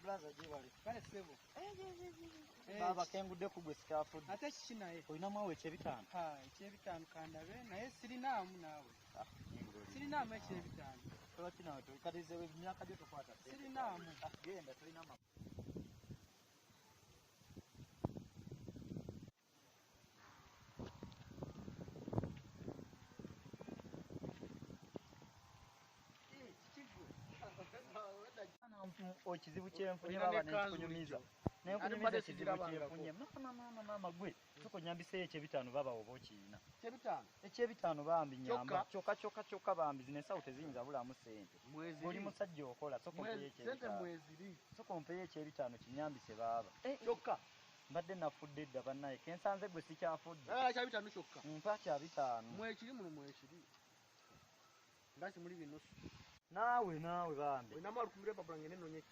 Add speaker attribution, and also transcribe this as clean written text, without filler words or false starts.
Speaker 1: Brother jibali.
Speaker 2: Kale ssebo.
Speaker 1: Baba kengudde ku gwe sikafudde.
Speaker 2: Ate kiki naye?
Speaker 1: Olinamu awo ekyebitaano?
Speaker 2: Ha, ekyebitaano kandabe naye sirinaamu naawe. Sirinaamu ekyebitaano.
Speaker 1: Lwaki naawe kati ze emyaka gyo tokwata ssente.
Speaker 2: Sirinaamu.
Speaker 1: Genda tolina makulu. Ekizibu kyenfunye baba nenkunyumiza. Nenkunyumiza ekizibu kyenfunye. Mama mama mama gwe soko nyambiseyo ekyebitaano baba oba okiyina.
Speaker 3: Ekyebitaano?
Speaker 1: Ekyebitaano bambi nyamba. Kyokka kyokka kyokka bambi zino ensawo teziyinza bulamu ssente. Oli musajja okola soko mpeyo ekyebitaano. Soko mpeyo ekyebitaano kinyambise baaba.
Speaker 3: Kyokka.
Speaker 1: Mbadde nafudde edda bannaye kensanze gwe sikyafudde.
Speaker 3: Kyabitaano kyokka.
Speaker 1: Mpa kyabitaano.
Speaker 3: Mwekiri muno mwekiri. Ngasi muli binusu.
Speaker 1: Naawe naawe bambi.
Speaker 3: Olinamu alukumira empapula ngende nnonye.